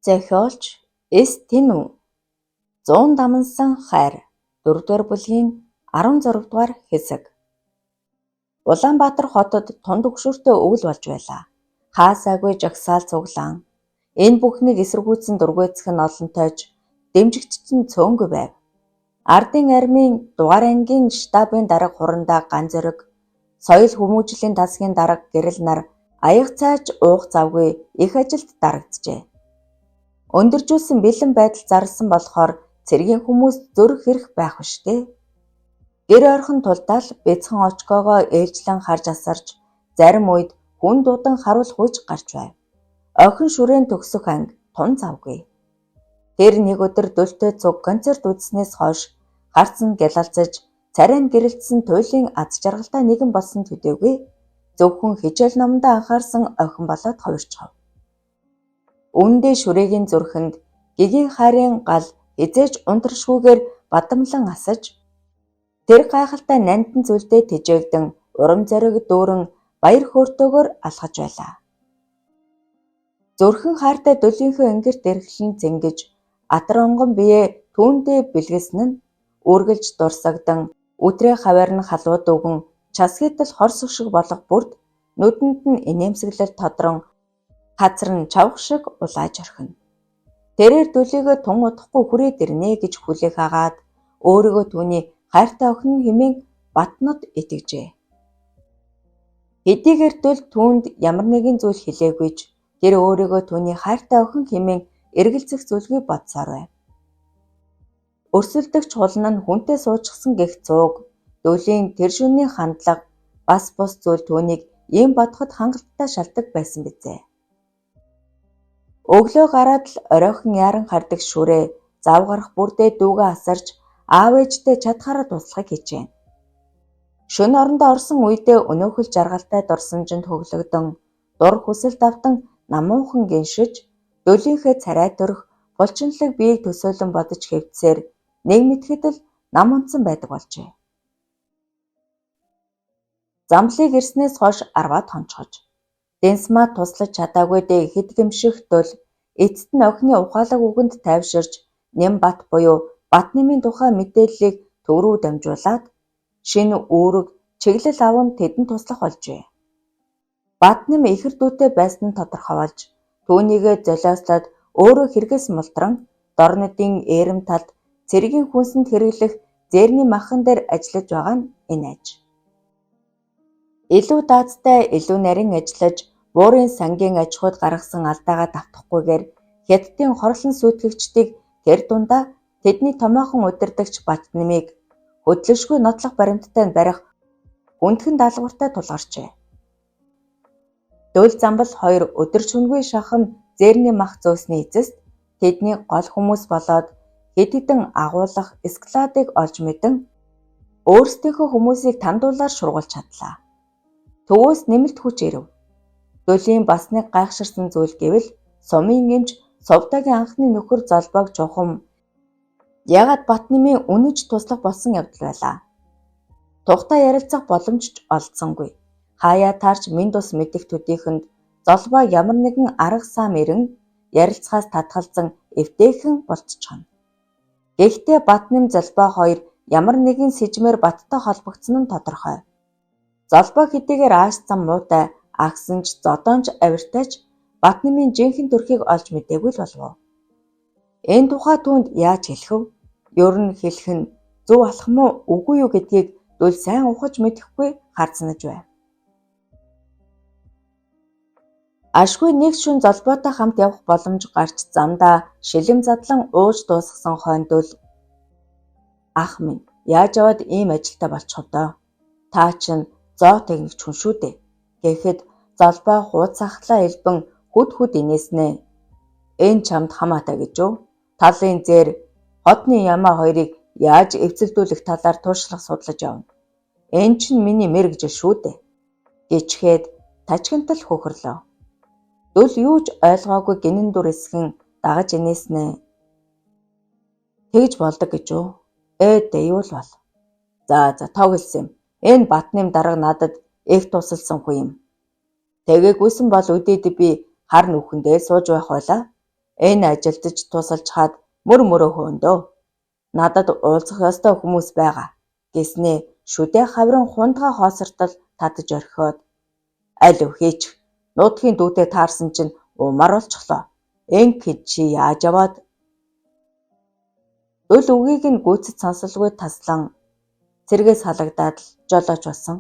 Зохиолч Эс Тэнүү. 100 дамнасан хайр 4-р бүлгийн 16-р хэсэг. Улаанбаатар хотод тунд өгшөртэй өвөл болж байлаа. Хаа сайгүй жагсаал цуглаан. Энэ бүхнийг эсэргүүцсэн дургүйцэх нь олонтойч дэмжигчид нь цөөнгүй байв. Ардын армийн дугаар ангийн штабын дарга хурандаа ган зориг, соёл хүмүүжлийн засгийн дарга гэрэл нар аяга цайч уух завгүй их ажилд дарагджээ. Өндөржүүлсэн бэлэн байдал зарласан болохоор цэргийн хүмүүс зүрх хэрэх байх биш дээ. Гэр ойрхон тулдаа л бяцхан очкоогоо ээлжлэн харж асарч зарим үед хүн дуудан харуулах үеч гарч байв. Охин шүрээн төгсөх анги тун завгүй. Тэр нэг өдөр дүлтэй цуг концерт үзснээс хойш харц нь гялалзаж царай нь гэрэлтсэн туйлын аз жаргалтай нэгэн болсон төдийгүй зөвхөн хичээл номондоо анхаарсан охин болоод хувирчихав. Үүндээ шүрээгийн зүрхэнд гэгээн хайрын гал хэзээ ч унтаршгүйгээр бадамлан асаж тэр гайхалтай нандин зүйлдээ тэжээгдэн урам зориг дүүрэн баяр хөөртэйгээр алхаж байлаа. Зүрхэн хайртай дүлийнхөө ингэрт эрхлэн цэнгэж атар онгон биеэ түүндээ бэлгэсэн нь үргэлж дурсагдан үтрээ хавиар нь халуу дүүгэн часгийтэл хорсох шиг болох бүрд нүдэнд нь инээмсэглэл тодрон хазар нь чавх шиг улааж орхино. Тэрээр дүлийгөө тун удахгүй хүрээд ирнэ гэж хүлээх агаад өөрийгөө түүний хайртай охин хэмээн батнод итгэжээ. Хэдийгээр дүл түүнд ямар нэгэн зүйл хэлээгүй ч тэр өөрийгөө түүний хайртай охин хэмээн эргэлзэх зүйлгүй бодсоор байв. Өрсөлдөгч хулан нь хүнтэй суучихсан гэх цууг, дүлийн тэр шөнийн хандлага бас бус зүйл түүнийг ийм бодоход хангалттай шалтаг байсан биз ээ. Өглөө гараад л оройхон яаран хардаг шүрээ зав гарах бүрдээ дүүгээ асарч аав ээжтэй чадхаараа туслахыг хичээнэ. Шөнө орондоо орсон үедээ өнөөхөл жаргалтай дурсамжинд хөглөгдөн дур хүсэл давтан намуухан гиншиж дүлийнхээ царай төрх булчинлаг биеийг төсөөлөн бодож хэвтсээр нэг мэдэхэд л нам унтсан байдаг болжээ. Замблыг ирснээс хойш 10-аад хонцгож Дэнсмаа туслаж чадаагүй дээ хэдгэмших тул эцэст нь охины ухаалаг үгэнд тайвширч Нямбат буюу Батнамын тухай мэдээллийг төв рүү дамжуулаад шинэ үүрэг чиглэл аван тэдэнд туслах болжээ. Батнам ихэр дүүтэй байсан нь тодорхой болж түүнийгээ золиослоод өөрөө хэрэгээс мултран Дорнодын ээрэм талд цэргийн хүнсэнд хэрэглэх зээрний махан дээр ажиллаж байгаа нь энэ аж. Илүү даацтай, илүү нарийн ажиллаж буурын сангийн аж ахуйд гаргасан алдаагаа давтахгүйгээр Хятадын хорлон сүйтгэгчдийг тэр дундаа тэдний томоохон удирдагч Батнамыг хөдлөшгүй нотлох баримттай нь барих хүндхэн даалгавартай тулгарчээ. Дөл Замбал хоёр өдөр шөнөгүй шахам зээрний мах зөөсний эцэст тэдний гол хүмүүс болоод хэд хэдэн агуулах складыг олж мэдэн өөрсдийнхөө хүмүүсийг тандуулаар шургуулж чадлаа. Төвөөс нэмэлт хүч ирэв. Дүлийн бас нэг гайхширсан зүйл гэвэл сумын эмч Сувдагийн анхны нөхөр Золбоог чухам яагаад Батнамын үнэж туслах болсон явдал байлаа. Тухтай ярилцах боломж ч олдсонгүй. Хаяа таарч мэнд ус мэдэх төдийхөнд Золбоо ямар нэгэн арга саам ирэн ярилцахаас татгалзан эвтэйхэн болцчихно. Гэхдээ Батнам Золбоо хоёр ямар нэгэн сэжмээр Баттай холбогдсон нь тодорхой. Золбоо хэдийгээр ааш зам муутай агсан ч зодоонч авиртай ч Батнамын жинхэнэ төрхийг олж мэдээгүй л болов уу? Энэ тухай түүнд яаж хэлэх вэ? Ер нь хэлэх нь зөв алхам уу үгүй юу гэдгийг Дүл сайн ухаж мэдэхгүй харзнаж байв. Ашгүй нэг шөнө Золбоотой хамт явах боломж гарч замдаа шилэм задлан ууж дуусгасан хойно Дүл "Ах минь яаж яваад ийм ажилтай болчихов доо? Та чинь зоо техникч хүн шүү дээ" гэхэд Золбоо хууцахлаа элбэн хүд хүд инээснэ. Энэ чамд хамаатай гэж юу? Талын зээр хотны ямаа хоёрыг яаж эвцэлдүүлэх талаар туршлага судлаж явна. Энэ чинь миний мэргэжил шүү дээ гэчихэд тачигнатал хөхөрлөө. Дүл юу ч ойлгоогүй гинэн дүр эсгэн дагаж инээснэ. Тэгж болдог гэж юу? Ээ дээ юу л бол. За за тог хэлсэн юм. Энэ Батным дарга надад их тусалсан хүн юм. Тэгээгүйсэн бол үдээд би хар нүхэндээ сууж байх байлаа. Энэ ажилдж тусалж хаад мөр мөрөө хөөндөө. Надад уулзах ёстой хүмүүс байгаа гэснээ шүдээ хаврын хундгаа хоосортол татаж орхиод аль өвхийч нутгийн дүүтэй таарсан чинь уумар болчихлоо. Ингэхэд чи яаж яваад Өл үгийг нь гүйцэд сонсолгүй таслан цэргээс халагдаад л жолооч болсон.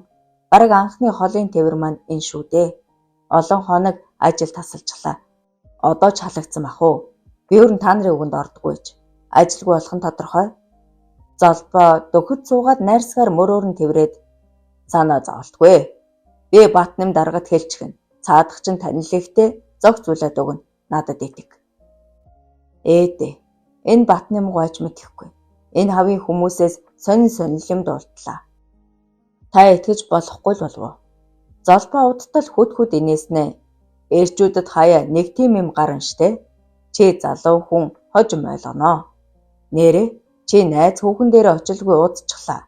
Бараг анхны холын тээвэр маань энэ шүү дээ. Олон хоног ажил тасалжлаа. Одоо ч халагдсан бах уу? Би өөр нь та нарын үгэнд ордоггүй ч. Ажилгүй болох нь тодорхой. Золбоо дөхөд суугаад найрсгаар мөрөөр нь тэврээд санаа зоволтгүй. Би Батнам даргад хэлчихнэ. Цаадах чинь танилэгтэй зохицуулаад өгнө. Надад итэг. Ээдээ. Энэ Батнам гойч мэдэхгүй. Энэ хавийн хүмүүсээс сонин сонин юм дуултлаа. Та итгэж болохгүй л болов уу? Золбоо удтал хөд хөд инээснэ. Эрчүүдэд хаяа нэг тийм юм гарна штэ. Чи залуу хүн хожим ойлгоно. Нээрээ чи найз хүүхэн дээр очилгүй уудчихлаа.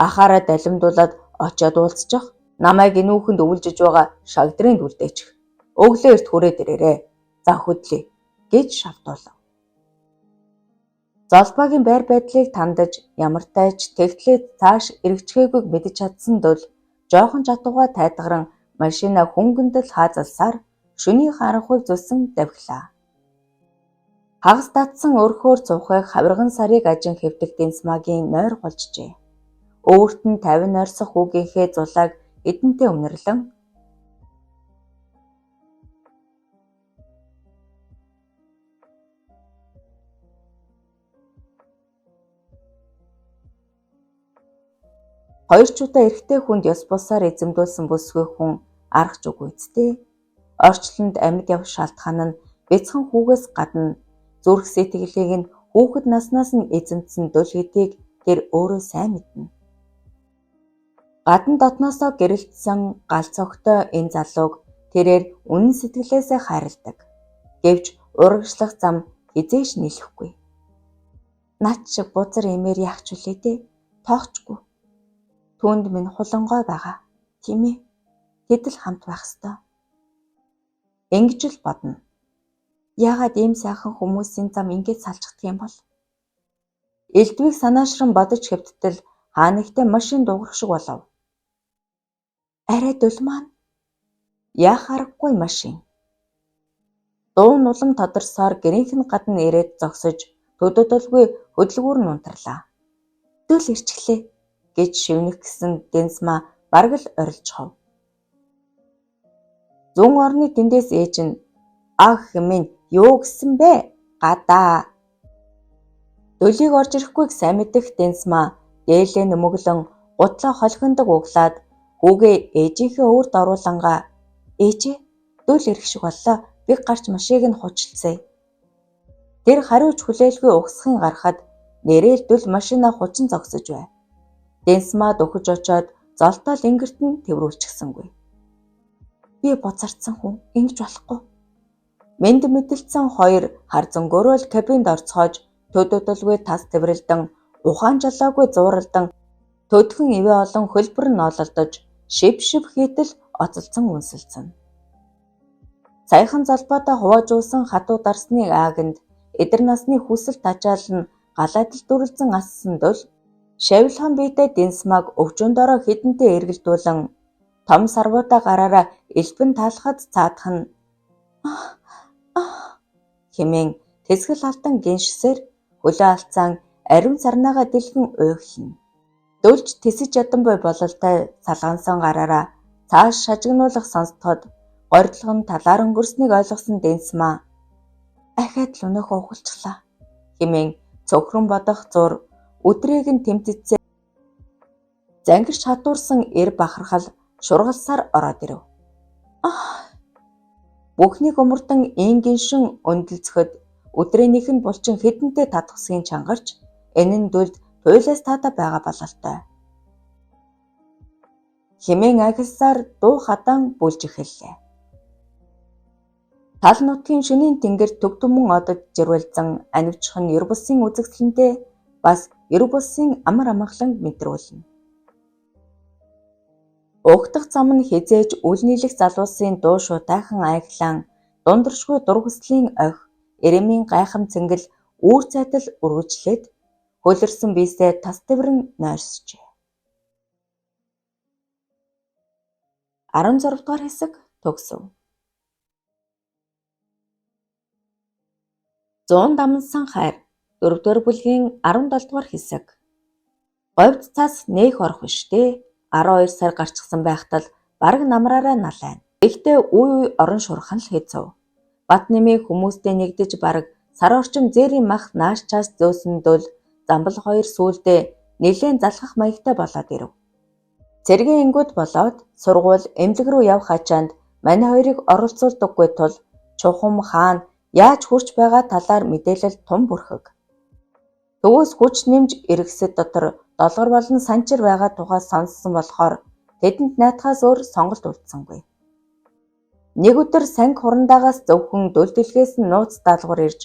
Ахаараа далимдуулаад очиод уулзчих. Намайг энэ хүүхэнд өвлжиж байгаа шагдрын үлдээчих. Өглөө эрт хүрээд ирээрээ. За хөдлөе гэж шавтуулав. Золбоогийн байр байдлыг тандаж ямартай ч тэгтлээ цааш эргэжхээгүйг мэдэж чадсан дөл жоохон чадваргүй тайдгаран машина хөнгөндөл хаазалсаар шөнийн харанхуйг зүссэн давхилаа. Хагас татсан өрхөөр цухыг хавирган сарыг ажин хэвтэх Дэнсмагийн нойр хулжжээ. Өөрт нь 50 нойрсох хүүгийнхээ зулааг эдэнтэй үнэрлэн хоёр ч удаа эрэгтэй хүнд ёс бусаар эзэмдүүлсэн бүсгүй хүн арга ч үгүй үсттэй. Орчлонд амьд явах шалтгаан нь бяцхан хүүгээс гадна зүрх сэтгэлийг нь хүүхэд наснаас нь эзэмдсэн дөл гэдгийг тэр өөрөө сайн мэднэ. Гадна дотноосоо гэрэлтсэн гал цогтой энэ залууг тэрээр үнэн сэтгэлээсээ хайрладаг. Гэвч урагшлах зам хэзээ ч нийлэхгүй. Наад шиг бузар эмээр яах ч үлээ дээ. Тоохчгүй. Түүнд минь хулангой байгаа. Тийм ээ. Тэд л хамт байх ёстой. Ингэж л бодно. Яагаад ийм сайхан хүмүүсийн зам ингэж салждаг юм бол? Элдвийг санаашран бодож хэвттэл хаа нэгтээ машин дуугарах шиг болов. Арай дөл маань яах аргагүй машин. Дуу нь улам тодорсоор гэрийнх нь гадна ирээд зогсож төдөлгүй хөдөлгүүр нь унтарлаа. Дөл ирчихлээ гэж шивнэх гэсэн Дэнсма бараг л орилжхов. Зүүн орны тэндээс ээж нь ах минь юу гэсэн бэ? Гадаа. Дөлийг орж ирэхгүйг сайн мэдэх Дэнсма дээлээ нөмөглөн гутлаа холхиндог углаад хүүгээ ээжийнхээ өөрт оруулангаа ээжээ дөл ирэх шиг боллоо. Би гарч машийг нь хучилцъя. Тэр хариуч хүлээлгүй угсахын гарахад нэрэл дөл машина хучин зогсож байв. Дэнсма дөхөж очоод золтол ингэрт нь тэврүүлчихсэнгүй. Би буцарцсан хүн ингэж болохгүй. Мэнд мэдлцэн хоёр хар зөнгөөрөө л кабинд орцгоож төдөлгүй тас тэврэлдэн ухаан жолоогүй зууралдан төдхөн ивэ олон хөлбөр ноололдож шив шив хийтэл оцолцон үнсэлцэн. Саяхан золбоотой хуваажуулсан хатуу дарсны ааганд эдэр насны хүсэл тачаал нь галаадал дүрлзэн ассан дөл шавилхан биетэй Дэнсмаг өвчөн дороо хідэнтэй эргэлдүүлэн том сарвуутай гараараа элбэн таалахад цаадах нь хэмээн тэсгэл алтан гиншсээр хөлөө алцаан ариун сарнайгаа дэлгэн уйглана. Дөлж тэсэж ядан буй бололтой салгансан гараараа цааш шажигнуулах сонсдоход горилго нь талаар өнгөрснийг ойлгосон Дэнсмаа ахиад л өнөөхөө ухалчихлаа хэмээн цөхрөн бодох зур өдрийг нь тэмцэцээ зангирч хатуурсан эр бахархал шургалсаар ороод ирэв. Бүхнийг өмөрдөн ийн гиншин өндөрлцөхөд өдрөөнийх нь булчин хэдэнтэй татгсгийн чангарч энэ нь дүлд туйлаас таатай байгаа бололтой. Хэмээн ахилсаар дуу хадаан бүлж эхэллээ. Тал нутгийн шөнийн тэнгэр төг түмэн одод жирвэлзэн анивчих нь ер бусын үзэгсэлэнтэй бас ер бусын амар амгаланг мэдрүүлнэ. Угтах зам нь хэзээ ч үл нийлэх залуусын дуу шуутайхан айхлан дундаршгүй дур хүслийн ох Эремийн гайхам цэнгэл үүр цайтал үргэлжлээд хөлөрсөн биесээ тас тэврэн нойрсжээ. 16 дугаар хэсэг төгсөв. 100 дамнасан хайр 4 дугаар бүлгийн 17 дугаар хэсэг. Говьд цас нээх орох биш дээ. 12 сар гарчихсан байхад л бараг намраараа налайна. Гэхдээ үе үе орон шуурах нь л хэцүү. Бат нэмээ хүмүүстэй нэгдэж бараг сар орчим зээрийн мах нааш чааш зөөсөн дөл замбал хоёр сүүлдээ нэлээн залхах маягтай болоод ирэв. Цэргийн энгүүд болоод сургууль эмнэлэг рүү явах ачаанд манай хоёрыг оролцуулдаггүй тул чухам хаан яаж хурч байгаа талаар мэдээлэл тун бүрхэг. Төвөөс хүч нэмж эргэсэд дотор долгор болон санчир байгаа тухай сонссон болохоор тэдэнд найдахаас өөр сонголт үлдсэнгүй. Нэг өдөр санги хурандаагаас зөвхөн дөлдөлгээс нь нууц даалгавар ирж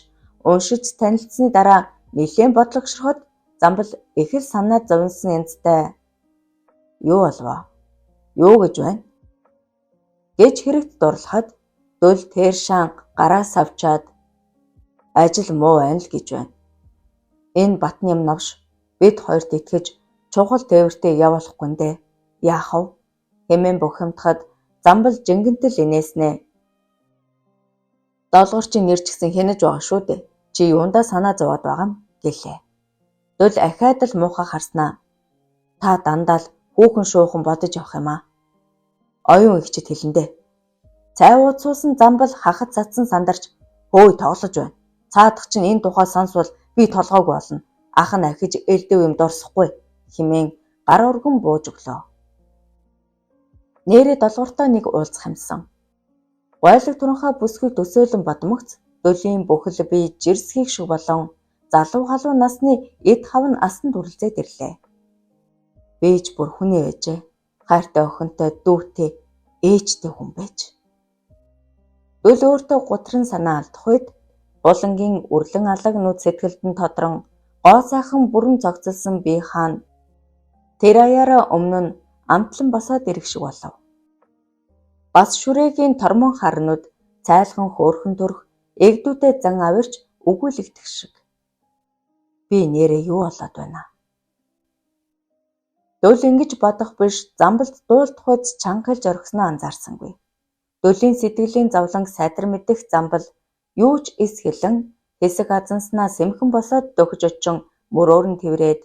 уншиж танилцсаны дараа нэлээн бодлогоширход замбал их л санаа зовнсон янзтай "Юу болов? Юу гэж байна?" гэж хэрэгт дурлахад дөл тэршаан гараа савчаад ажил муу байна л гэж байна. Энэ Батны юм новш бид хоёрт итгэж чухал тээвэртэй явуулахгүй дээ. Яах вэ? Хэмээн бухимдахад замбал жингэнтэл инээснэ. Долгорчийн нэр ч гэсэн хянаж байгаа шүү дээ. Чи юундаа санаа зовоод байгаа юм гэлээ. Дөл ахиад л муухай харснаа. Та дандаа л хүүхэн шуухан бодож явах юм аа. Оюун эгчид хэлэндээ. Цай ууж суусан замбал хахад цацсан сандарч хөөе тоглож байна. Цаадах чинь энэ тухай сонсвол би толгойг болно. Ах нь ахиж элдв юм дурсахгүй хэмээн гар өргөн бууж өглөө. Нээрээ долгортой нэг уулзах юмсан. Гойлог туранхай бүсгүй төсөөлөн бодмогц дөлийн бүхэл бие жирсхийг шиг болон залуу халуун насны эд хав нь асан дүрлзээд ирлээ. Би ч бүр хүний байжээ. Хайртай охинтой дүүтэй ээжтэй хүн байж. Дөл өөртөө гутран санаа алдах үед булангийн үрлэн алаг нүд сэтгэлд нь тодрон гоо сайхан бүрэн цогцолсон бие хаан тэр аяараа өмнө нь амтлан босоод ирэх шиг болов. Бас шүрээгийн тормон харнууд цайлган хөөрхөн төрх эгдүүтэй зан авирч өгүүлэгдэх шиг. Би нээрээ юу болоод байна? Дөл ингэж бодох биш замбалд дуулдах үз чанга хэлж орхисноо анзаарсангүй.Дөлийн сэтгэлийн зовлонг сайдар мэдэх замбал юу ч эс хэлэн хэсэг азанснаа сэмхэн босоод дөхөж очин мөрөөр нь тэврээд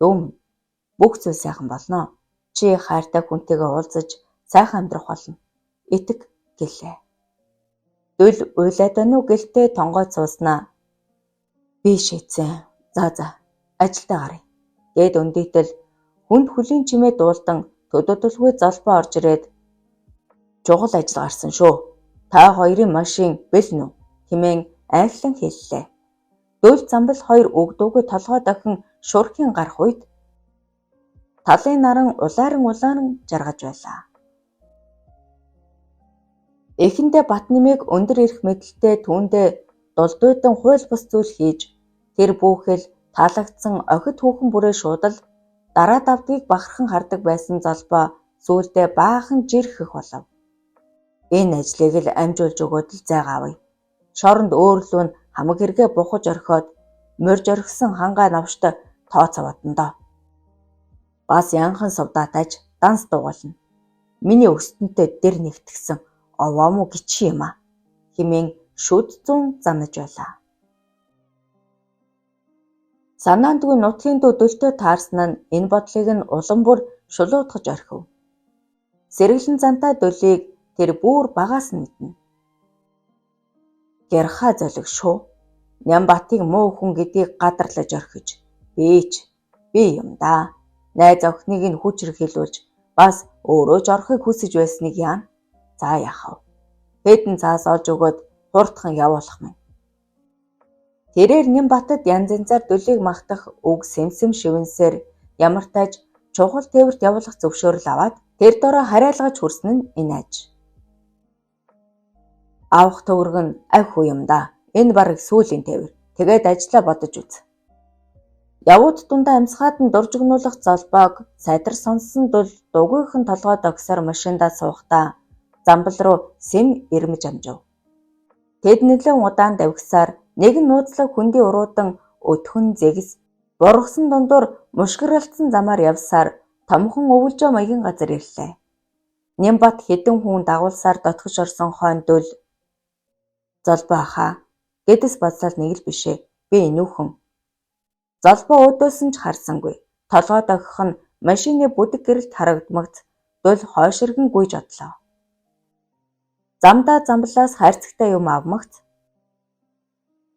дүүм бүх зүйл сайхан болно. Чи хайртай хүнтэйгээ уулзаж сайхан амьдрах болно. Итэг гэлээ. Дөл уйлаад байна уу гэлтэй тонгойд сууснаа. Би шийдсэн. За за ажилдаа гаръя. Гэд өндийтэл хүнд хөлийн чимээ дуулдан төдөлгүй золбоо орж ирээд чухал ажил гарсан шүү. Та хоёрын машин бэлэн үү? Хэмээн айхлан хэллээ. Дөл замбал хоёр үг дуугүй толгой дохин шуурхийн гарах үед талын наран улааран улааран жаргаж байлаа. Эхэндээ Бат нэмийг өндөр эрх мэдэлтэй түүндээ дулдуйдан хууль бус зүйл хийж тэр бүхэл таалагдсан охид хүүхэн бүрээ шуудал дараа давдгийг бахархан хардаг байсан золбоо сүүлдээ баахан жирхэх болов. Энэ ажлыг л амжуулж өгөөд л зайгаа авъя. Шоронд өөрлөө нь хамаг хэрэгээ бухаж орхиод морж орхисон хангай навштай тооцоо бодно доо. Бас янхан сувдаатайж данс дуугална. Миний өстөнтэй дэр нэгтгсэн овоо муу гिचи юм а хэмээн шүд зун занаж байлаа. Санаандгүй нутгийн дүү дөлтөө таарсан нь энэ бодлыг нь улам бүр шулуутгаж орхив. Сэргэлэн зантай дөлийг тэр бүр багаас нь мэднэ. Гярхаа золиг шүү. Нямбатыг муу хүн гэдгийг гадарлаж орхиж бээч би юм да. Найз охиныг нь хүч хэрхэлүүлж бас өөрөө ч орохыг хүсэж байсныг яана. За яах вэ? Хэдэн цаас олж өгөөд хурдхан явуулах мэн. Тэрээр Нямбатад янз янзаар дөлийг магтах үг сэмсэм шивэнсээр ямартайж чухал тээвэрт явуулах зөвшөөрөл аваад тэр дороо харьяалгаж хүрсэн нь энэ аж. Авах төгрөг нь авь хүү юм да. Энэ бараг сүүлийн тээвэр. Тэгээд ажлаа бодож үз. Явууд дундаа амьсгаад нь дуржигнуулах золбоог сайдар сонссон дул дугуйхан толгой догсоор машиндаа суухдаа замбал руу сэм ирмэж амжив. Тэд нэлээн удаан давхисаар нэгэн нууцлаг хөндий уруудан өтгөн зэгс бургасан дундуур мушгиралцсан замаар явсаар томхон өвөлжөө маягийн газар ирлээ. Нямбат хэдэн хүн дагуулсаар дотгош орсон хойно Дөл "Золбоо ахаа, гэдэс базлал нэг л биш ээ. Би энүүхэн." Золбоо өөдөөс нь ч харсангүй. Толгой дохих нь машины бүдэг гэрэлд харагдмагц Дөл хойш эргэн гүйж одлоо. Замдаа замблаас хайрцагтай юм авмагц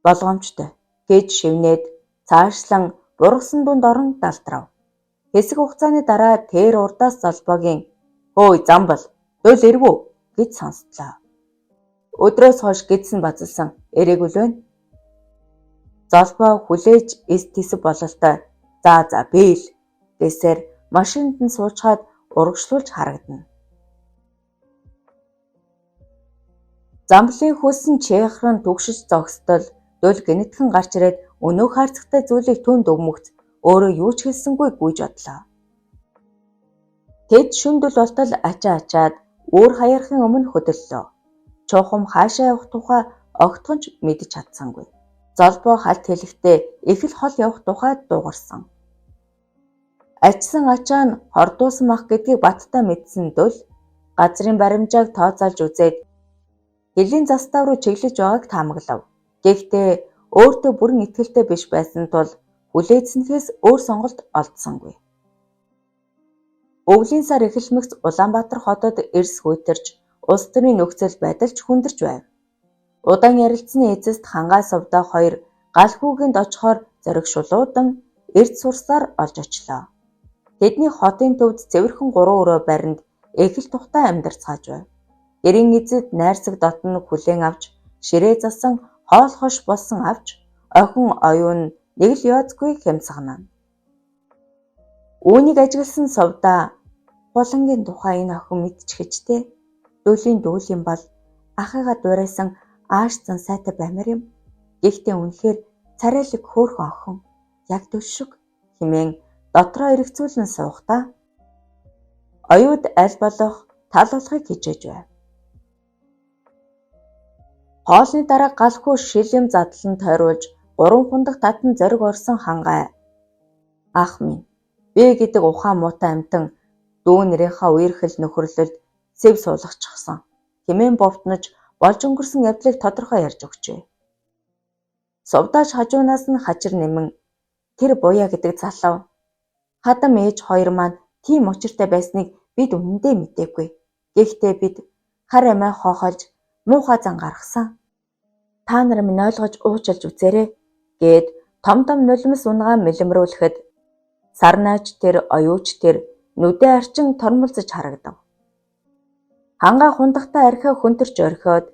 "Болгоомжтой" гэж шивнээд цаашлан бургасан дунд орон далдрав. Хэсэг хугацааны дараа тэр урдаас Золбоогийн "Хөөе замбал, Дөл ирэв үү?" гэж сонсдлоо. Өдрөөс хойш гэдэс нь базалсан ирээгүй л байна. Золбоо хүлээж эс тэсэв бололтой "За за би л" гэсээр машинд нь суучхаад урагшлуулж харагдана. Замблын хөлс нь чийхран түгшиж зогсдол Дөл гэнэтхэн гарч ирээд өнөөх хайрцагтай зүйлийг түүнд өгмөгц өөрөө юу ч хэлсэнгүй гүйж одлоо. Тэд шөнө дөл болтол ачаа ачаад үүр хаярхын өмнө хөдөллөө. Чухам хаашаа явах тухай огтхон ч мэдэж чадсангүй. Золбоо халт хэлэхдээ их л хол явах тухай дуугарсан. Ачсан ачаа нь хордуусан мах гэдгийг баттай мэдсэн Дөл газрын баримжааг тооцоолж үзээд хөлийн застав руу чиглэж байгааг таамаглав. Гэхдээ өөртөө бүрэн итгэлтэй биш байсан тул хүлээцсэнээс өөр сонголт олдсонгүй. Өвлийн сар эхэлмэгц Улаанбаатар хотод эрс хүйтэрч, улс төрийн нөхцөл байдал ч хүндэрч байв. Удаан ярилцсаны эцэст Хангай Сувдаа хоёр Галхүүгэнд очихоор зориг шулуудан эрд сурсаар олж очлоо. Тэдний хотын төвд цэвэрхэн 3 өрөө байранд их л тухтай амьдарцгааж байв. Гэрийн эзэд найрсаг дотно хүлээн авч ширээ засан хоол хош болсон авч охин оюун нэг л ёозгүй хямсганаа. Үүнийг ажигласан Сувдаа "Хулангийн тухай энэ охин мэдчихэж дээ. Дүүлийн дүүл юм бол ахыгаа дуурайсан ааш зан сайтай баймар юм. Гэхдээ үнэхээр царайлаг хөөрхөн охин яг Дөл шиг" хэмээн дотроо эргэцүүлэн суухдаа оюуд аль болох тал болохыг хичээж байв. Хоолны дараа галхуу шилэм задлан тойруулж 3 хундах татан зориг орсон Хангай "Ах минь, би гэдэг ухаан муутай амьтан дүү нарынхаа үерхэл нөхөрлөлд сэв суулгачихсан" хэмээн бовтнож болж өнгөрсөн явдлыг тодорхой ярьж өгчээ. Сувдаач хажуунаас нь хачир нэмэн "Тэр Буяа гэдэг залуу хадам ээж хоёр маань тийм учиртай байсныг бид үнэндээ мэдээгүй. Гэхдээ бид хар амиа хохольж муухай зан гаргасан. Та нар минь ойлгож уучлж үзээрэй" гээд том том нулимс унагаа мэлэмрүүлэхэд сарнайч тэр оюуч тэр нүдээ арчин тормолзож харагдав. Хангай хундахтаа архиа хөнтөрч орхиод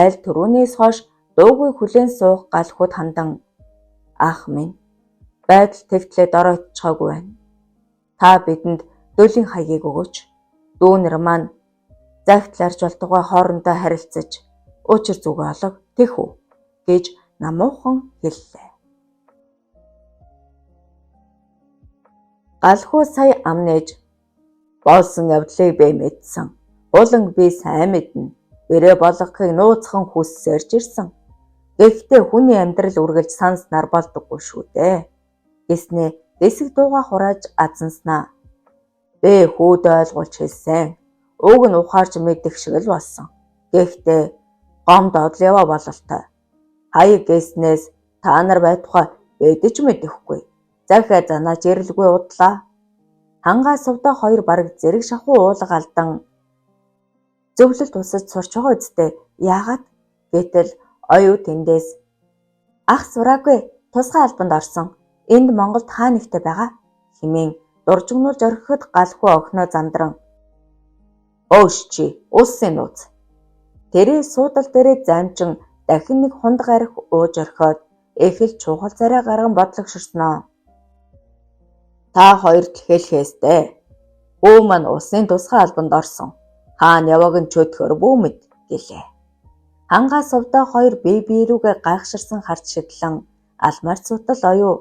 аль түрүүнээс хойш дуугүй хүлээн суух галхууд хандан "Ах минь, байдал тэгтлээ доройтчихоогүй байна. Та бидэндДөлийн хаягийг өгөөч. Дүү нар маань загтлаарч болтугай хоорондоо харилцаж учир зүгээ олго тех үү" гэж намуухан хэллээ. Галхуу сая ам нээж "Болсон явдлыг би мэдсэн. Хуланг би сайн мэднэ. Бэрээ болгохыг нууцхан хүссээрч ирсэн. Гэхдээ хүний амьдрал үргэлж санснаар болдоггүй шүү дээ" гэснээ дэсэг дуугаа хурааж азанснаа. "Би хүүд ойлгуулж хэлсэн. Уг нь ухаарч мэдэх шиг л болсон. Гэхдээ гом додол яваа бололтой. Хаяг гэснээс та нар байтугай бидэж мэдэхгүй. Захиа занааж ирэлгүй удлаа." Хангай Сувдаа хоёр бараг зэрэг шахуу уулга алдан зөвлөлт тусаж сурч байгаа үсттэй яагаад гэтэл оюу тэндээс "Ах сураагүй тусгай албанд орсон. Энд Монголд хаа нэгтэй байгаа" хэмээн дуржигнуулж орхиход галхуу охиноо зандран "Өөш чи улсын нууц." Тэрээ суудал дээрээ займчин дахин нэг хундаг арх ууж орхиод их л чухал царай гарган бодлогоширсноо. "Та хоёрт хэлэхээстэй. Хүү маань улсын тусгай албанд орсон. Хаана явааг нь чөтгөр бүү мэд" гэлээ. Хангай Сувдаа хоёр бие бие рүүгээ гайхширсан харц шидлэн алмаар сутал оюу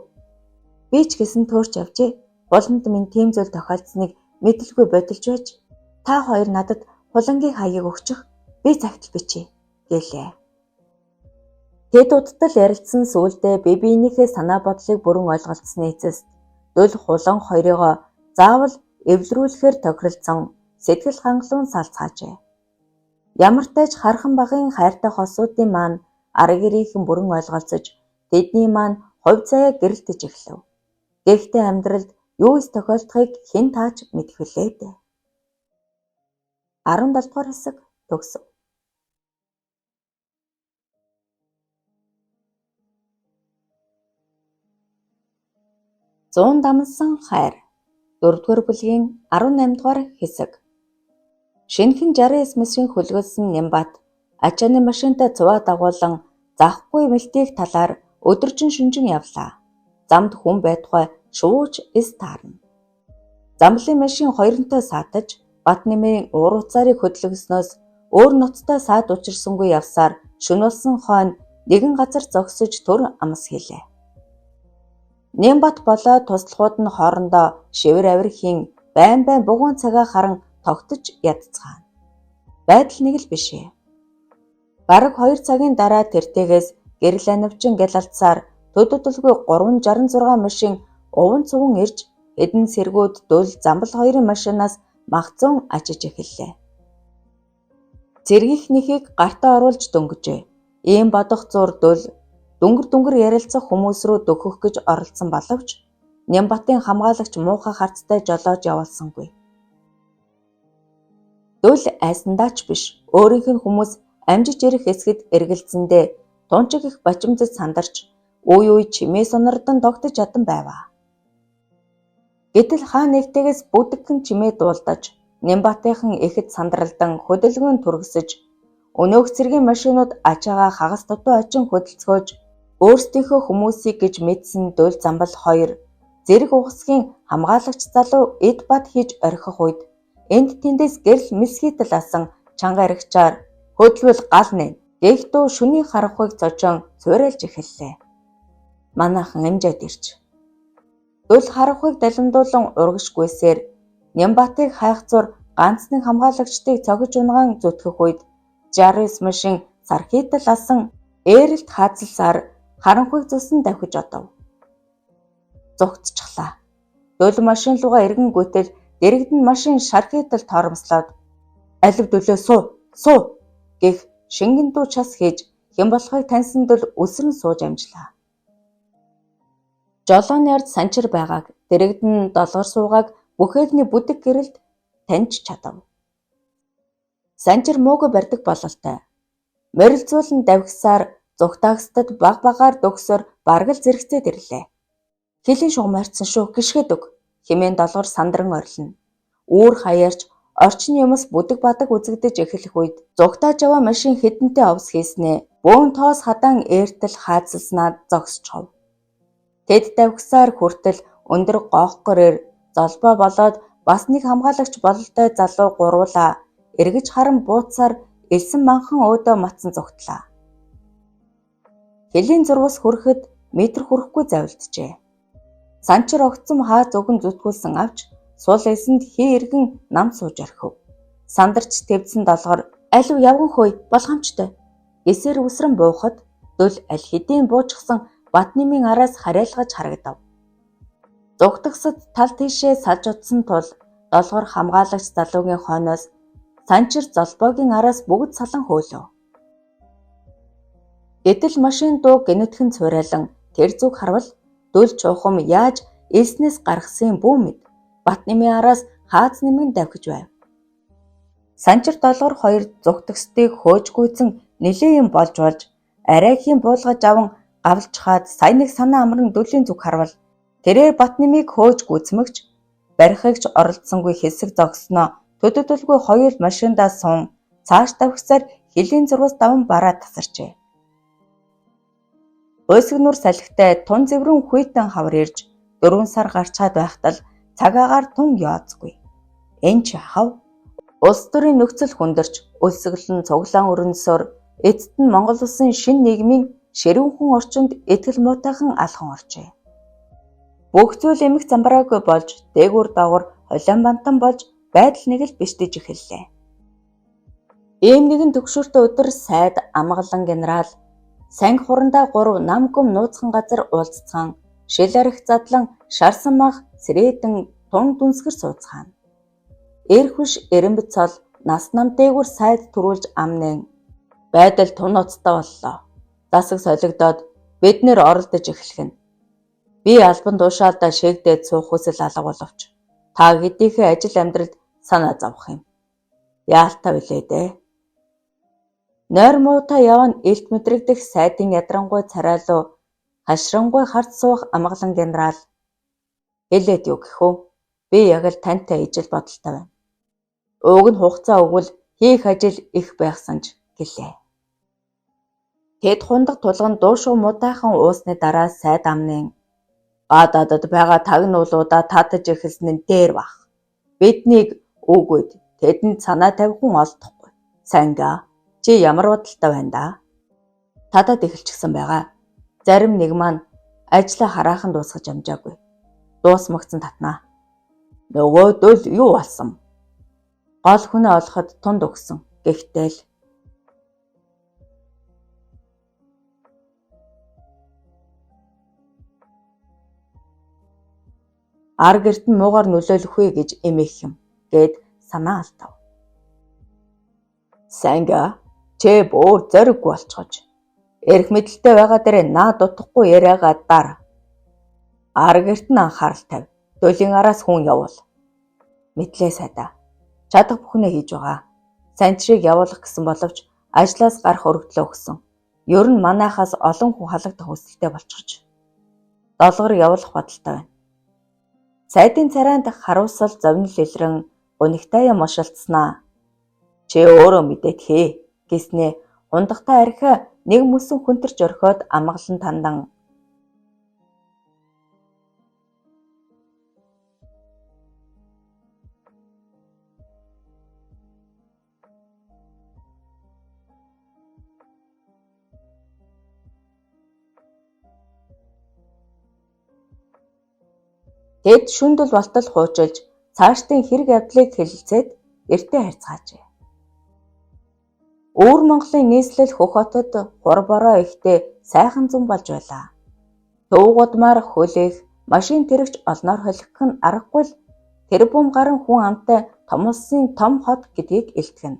"Би ч гэсэн төөрч явжээ. Хуланд минь тийм зүйл тохиолдсныг мэдлгүй бодилж байж та хоёр надад хулангийн хаягийг өгчих. Би цагтл бичье" гэлээ. Тэд удтал ярилцсан сүүлдээ бие биенийхээ санаа бодлыг бүрэн ойлголцсны эцэст Дөл Хулан хоёрыгоо заавал эвлэрүүлэхээр тохиролцсон сэтгэл хангалуун салцгаажээ. Ямартай ч хархан багын хайртай хосуудын маань арга гэрийнхэн бүрэн ойлголцож тэдний маань хувь заяа гэрэлтэж эхлэв. Гэхдээ амьдралд юу эс тохиолдохыг хэн тааж мэдэх вүлээ дээ. 17 дугаар хэсэг төгсөв. Зуун дамнасан хайр 4-р бүлгийн 18 дугаар хэсэг. Шинэхэн 69 мэсгийн хөлгөлсөн Нямбат ачааны машинтай цуваа дагуулan завхгүй мэлтийх талаар өдөржин шүнжин явлаа. Замд хүн байтугай шувууч эс таарна. Замлын машин хоёрынтой саатаж Бат нэмийн уур уцаарыг хөдлөгснөөс өөр ноцтой саад учирсангүй явсаар шөнө болсон хойно нэгэн газар зогсож төр амс хийлээ. Нямбат болоо туслахууд нь хоорондоо шивэр авир хийн байн байн бугуун цагаа харан тогтож ядцгаана. Байдал нэг л биш ээ. Бараг 2 цагийн дараа тэртегээс гэрэл анивчин гялалцсаар төдөлгүй 366 машин уван цуван ирж хэдэн сэргүүд дөл замбал хоёрын машинаас махцун ажиж эхэллээ. Цэргийнхнийхийг гартаа оруулж дөнгөжээ. Ийм бодох зур дөл дүнгэр дүнгэр ярилцах хүмүүс рүү дөхөх гэж оролдсон боловч Нямбатын хамгаалагч муухай харцтай жолоож явуулсангүй. Дөл айсандаа ч биш өөрийнх нь хүмүүс амжиж ирэх эсэхэд эргэлзэндээ тунчиг их бачимдаж сандарч үе үе чимээ сонордон тогтож ядан байваа. Гэтэл хаа нэгтээс бүдэгхэн чимээ дуулдаж Нямбатынхан ихэд сандралдан хөдөлгөөн түргэсэж өнөөх цэргийн машинууд ачаагаа хагас дутуу очин хөдөлцгөөж өөрсдийнхөө хүмүүсийг гэж мэдсэн дөл замбал хоёр зэрэг угсгийн хамгаалагч залуу эд бат хийж орхих үед энд тэндээс гэрэл мэлсгийтэл асан чанга аригчаар хөдөлвөл гал нэ гэх дуу шөнийн харанхуйг зожоон цуурайлж эхэллээ. Манайхан амжаад ирж. Дөл харанхуйг далимдуулан урагшгүйсээр Нямбатыг хайх зур ганц нэг хамгаалагчдыг цогж унгаан зүтгэх үед 69 машин сархийтал асан ээрэлт хаазалсаар харанхуйг зүсэн давхиж одов. Зугтчихлаа. Дөл машин лугаа эргэн гүтэл дэрэгдэн машин шархийтал торомслоод алив дөлөө суу суу гэх шингэн дуу час хийж хэн болохыг таньсан дөл өсрөн сууж амжлаа. Жолооны ард санчир байгааг дэрэгдэн долгор суугааг бүхээгний бүдэг гэрэлд таньж чадав. Санчир муугүй барьдаг бололтой. Морилцуулан давхисаар зугтаагсдад баг багаар дөгсөр бараг л зэрэгцээд ирлээ. Хилийн шугам ойртсон шүү гიშгээд өг хэмээн долгор сандран орилно. Үүр хаярч орчны юмс бүдэг бадаг үзэгдэж эхлэх үед зугтааж яваа машин хэдэнтэй овс хийснээ бөөн тоос хадаан ээртэл хаазалснаа зогсчихов. Тэд давхисаар хүртэл өндөр гоох гөрөөр золбоо болоод бас нэг хамгаалагч бололтой залуу гуруулаа эргэж харан бууцаар элсэн манхан өөдөө матсан зугтлаа. Хөлийн зурвас хүрэхэд метр хүрэхгүй завилджээ. Санчир огцом хаа зүгэн зүтгүүлсэн авч сул элсэнд хий эргэн нам сууж орхив. Сандарч твдсэн долгор алив явган хөөе болгоомжтой гэсээр үсрэн буухад дөл аль хэдийн буужчихсан Батнемийн араас харьяалгаж харагдав. Зугтагсад тал тийшээ салж утсан тул долгор хамгаалагч залуугийн хойноос Санчир золбоогийн араас бүгд салан хөөлөв. Гэтэл машин дуу гэнэтхэн цуурайлан тэр зүг харвал дөл чухам яаж элснээс гаргасан бүү мэд Батнемийн араас хаац нэмгэн давхиж байв. Санчир долгор хоёр зугтагсдыг хөөж гүйцэн нэлээн юм болж болж арайхийн буулгаж аван гавлж хаад сая нэг санаа амран дүлийн зүг харвал тэрээр Батнемийг хөөж гүйцмэгч барихыг ч оролдсонгүй хэсэг зогсноо төдөлгүй хоёр машиндаа сун цааш давхисаар хөлийн зурвас даван бараа тасарчээ. Уйсгнуур салхитай тун зэврэн хүйтэн хавар ирж 4 сар гарчхаад байхад л цаг агаар тун яоцгүй. Энэ ч хав улс төрийн нөхцөл хүндэрч өлсгөлн цуглаан өрнөсөөр эцэст нь Монгол улсын шинэ нийгмийн ширүүнхэн орчинд итгэл муутайхан алхан оржээ. Бүх зүйл эмх замбраагүй болж дээгүүр доогуур холион бантан болж байдал нэг л бишдэж эхэллээ. Ийм нэгэн төгшөөртэй өдөр сайд амгалан генерал Санги хурандаа гурав нам гүм нууцхан газар уулзацгаан шил архи задлан шарсан мах сэрээдэн тун дүнсгэр сууцгаана. Эрх биш эрэмбэт цол нас нам дээгүүр сайд түрүүлж ам нээн. Байдал тун ноцтой боллоо. Засаг солигдоод бид нэр оролдож эхлэх нь. Би албан тушаалдаа шийгдээд суух хүсэл алга боловч та хэдийхээ ажил амьдралд санаа зовох юм. Яалтай билээ дээ. Нойр муутай яваа нь илт мэдрэгдэх сайдын ядрангуй царайлуу хаширангуй харц суух амгалан генерал хэлээд юу гэх вэ? Би яг л тантай ижил бодолтой байна. Уг нь хугацаа өгвөл хийх ажил их байхсан ч гэлээ. Тэд хундаг тулган дуушуу муутайхан уусны дараа сайд амнын гадаадад байгаа тагнуулуудаа татаж эхэлсэн нь дээр бах. Биднийг үгүйд тэдэнд санаа тавих хүн олдохгүй. Сангаа чи ямар бодолтой байна да? Татаад эхэлчихсэн байгаа. Зарим нэг маань ажлаа хараахан дуусгаж амжаагүй. Дуусмагцсан татнаа. Нөгөөдөл юу болсон? Гол хүнээ олоход тунд өгсөн. Гэхдээ л ар гэрт нь муугаар нөлөөлөх вэ гэж эмээх юм гэд санаа алдав. Санга чи бүр зориггүй болцгож. Эрх мэдэлтэй байгаа дээрээ наад утгагүй яриагаа дар. Ар гэрт нь анхаарал тавь. Төлийн араас хүн явуул. Мэдлээ сайдаа. Чадах бүхнээ хийж байгаа. Санчрыг явуулах гэсэн боловч ажлаас гарах өргөдлөө өгсөн. Ер нь манайхаас олон хүн халагдах хүсэлтэй болчихж. Долгор явуулах бодолтой байна. Сайдын царайнд харуусал зовнил илрэн гунигтай юм ушилцсанаа. Чи өөрөө мэдээд хээ гэснээ хундахтай архи нэг мөсөн хүнтэрч орхиод амгалан тандан. Тэд шүндэл болтол хуучилж цаашдын хэрэг явдлыг хэлэлцээд эртээ харьцгаажээ. Өвөр Монголын нийслэл Хөх хотод хур бороо ихтэй сайхан зун болж байлаа. Төв гудмаар хөлөөх машин тэрэгч олноор холигдох нь аргагүй л тэрбум гарan хүн амтай том улсын том хот гэдгийг илтгэнэ.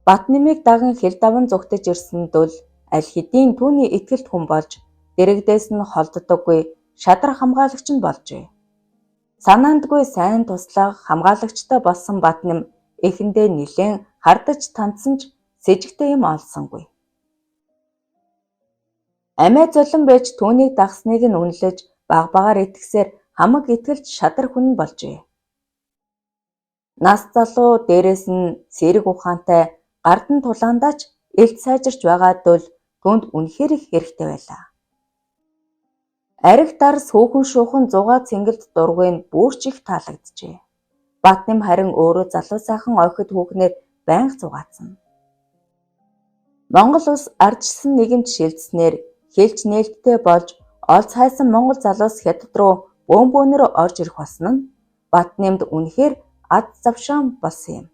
Батнэмийг даган хил даван зүгтэж ирсэн дөл аль хэдийн түүний итгэлт хүн болж дэрэгдээс нь холддоггүй шадар хамгаалагч нь болжээ. Санаандгүй сайн туслах хамгаалагчтай болсон Батнэм эхэндээ нэлээн хардаж тандсан ч сэжигтэй юм олсонгүй. Амиа золон байж түүнийг дагсныг нь үнэлж баг багаар итгэсээр хамаг итгэлт шадар хүн нь болжээ. Нас залуу дээрээс нь сэрэг ухаантай гардан тулаандаа ч элт сайжирч байгаа дөл түүнд үнэхээр их хэрэгтэй байлаа. Ариг дарс хүүхэн шуухан зугаа цэнгэлд дургүй нь бүрч их таалагджээ. Батнэм харин өөрөө залуу сайхан ойхот хүүхнээр байнга зугаацсан. Монгол улс ардчилсан нийгэмд шилжсэнээр хэлж нээлттэй болж олз хайсан монгол залуус хятад руу бөөн бөөнөр орж ирэх болсон нь Батнэмд үнэхээр ад завшаан болсон юм.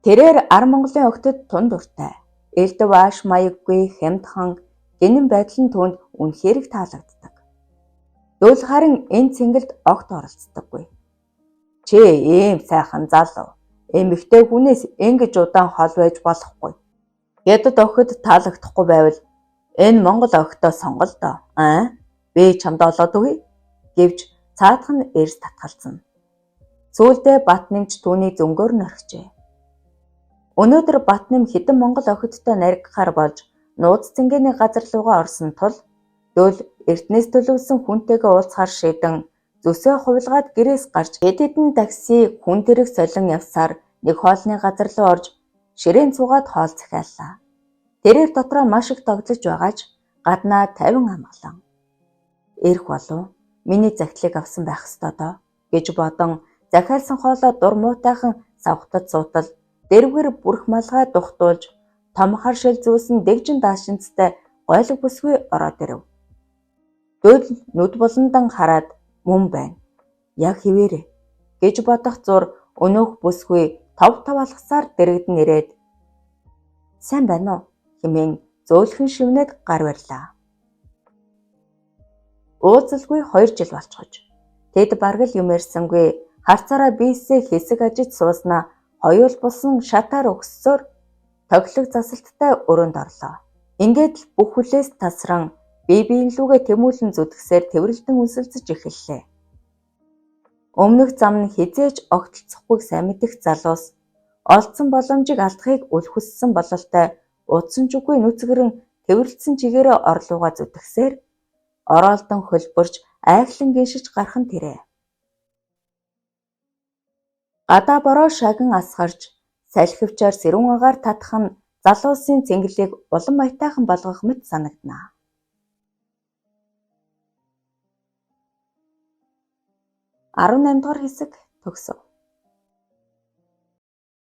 Тэрээр ар Монголын охидод тун дуртай. Элдв ааш маяггүй хямдхан гэнэн байдал нь түүнд үнэхээр их таалагддаг. Дөл харин энэ цэнгэлд огт оролцдоггүй. Чи ийм сайхан залуу. Эмэгтэй хүнээс ингэж удаан хол байж болохгүй. Хятад охид таалагдахгүй байвал энэ Монгол охидоо сонгол доо. Аа? Би чамд олоод өгье гэвч цаадах нь эрс татгалзана. Сүүлдээ Батнэмч түүний зөнгөөр нь орхижээ. Өнөөдөр Батнэм хэдэн монгол охидтой наригдахаар болж нууц цэнгэний газар руугаа орсон тул дөл эртнээс төлөвлөсөн хүнтэйгээ уулзахаар шийдэн зүсээ хувилгаад гэрээс гарч хэд хэдэн такси хүн тэрэг солин явсаар нэг хоолны газар руу орж ширээн цугаад хоол захиаллаа. Тэрээр дотроо маш их тоглож байгаа ч гаднаа 50 амгалан. Ирэх болов миний захидлыг авсан байх ёстой доо гэж бодон захиалсан хоолоо дур муутайхан савхтад суутал дэрвгэр бүрх малгай духтуулж том хар шил зүүсэн дэгжин даашинцтай гойлог бүсгүй ороод ирэв. Дөл нүд буландан хараад мөн байна. Яг хിവэрэ гэж бодох зур өнөөх бүсгүй тов тов алгасаар дэрэгдэн ирээд "Сайн байна уу?" хэмээн зөөлхөн шивнээд гар барьлаа. Уулзалгүй 2 жил болчихож. Тэд бараг л юм ярьсангүй, харцаараа биесээ хэсэг ажиж сууснаа хоёул булсан шатаар өгссөөр тохилог засалттай өрөөнд орлоо. Ингээд л бүх хүлээс тасран бие биен лүүгээ тэмүүлэн зүтгэсээр тэврэлдэн үнсэлцэж эхэллээ. Өмнөх зам нь хэзээ ч огтлцохгүйг сайн мэдэх залуус олдсон боломжийг алдахыг үл хүссэн бололтой утсан ч үгүй нүцгэрэн тэврэлтсэн чигээрээ орлуугаа зүтгэсээр ороолдон хөлбөрч айхлан гиншиж гарах нь тэрэ. Гадаа бороо шагин асгарч салхивчаар сэрүүн агаар татах нь залуусын цэнгэлийг улам аятайхан болгох мэт санагдана. 18 дугаар хэсэг төгсөв.